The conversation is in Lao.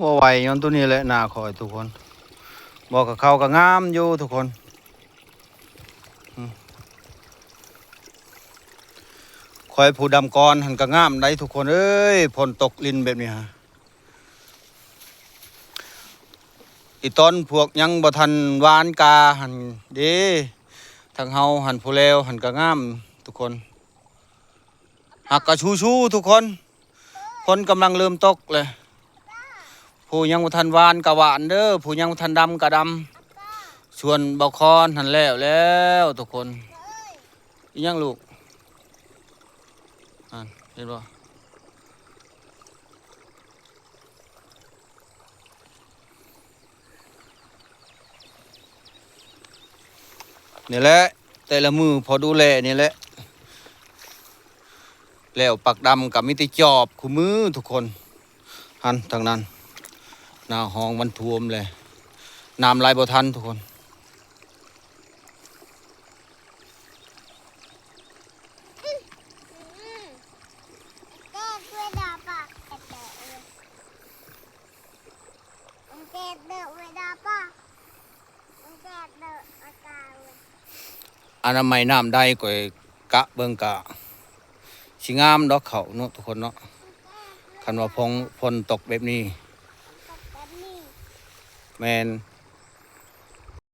ບໍ່ໄຫວ ຍ້ອນໂຕນີ້ແຫຼະ ໜ້າຂ້ອຍທຸກຄົນ. ບໍ່ ກະເຂົ້າກະງາມຢູ່ທຸກຄົນ. ອືມ ຂ້ອຍຜູ້ດຳກ່ອນຫັ້ນກະງາມໄດ໋ທຸກຄົນເອີຍ. ຝົນຕົກລິນແບບນີ້ຫາ ອີຕອນພວກຍັງບໍ່ທັນຫວ່ານກາຫັ້ນເດ້ ທາງເຮົາຫັ້ນ ຜູ້ແລ້ວຫັ້ນກະງາມທຸກຄົນ. ຫາກກະຊູໆທຸກຄົນ ຝົນກຳລັງເລີ່ມຕົກແລ້ວ. ຜູ້ຍັງບໍ່ທັນຫວ່ານກະຫວ່ານເດີ ຜູ້ຍັງບໍ່ທັນດຳກະດຳ. ສ່ວນບ່າວຄອນຫັ້ນແລ້ວແລ້ວທຸກຄົນ. ອີຫຍັງລູກ? ຫັ້ນ ເຫັນບໍ່? ນີ້ແຫຼະ ແຕ່ລະມື້ພໍດູແລນີ້ແຫຼະ. ແລ້ວປາກດຳກະມີແຕ່ຈອບຄູ່ມື້ທຸກຄົນ. ຫັ້ນ ທາງນັ້ນ ໜ້າຫ້ອງມັນຖ້ວມແລ້ວ ນ້ຳໄຫຼບໍ່ທັນທຸກຄົນ. ອະນາໄມນ້ຳໄດ້ ຂ້ອຍກະເບິ່ງກະຊິງາມດອກເຂົ້າເນາະທຸກຄົນເນາະ. ຄັນວ່າຝົນ ຝົນຕົກແບບນີ້ ແມ່ນ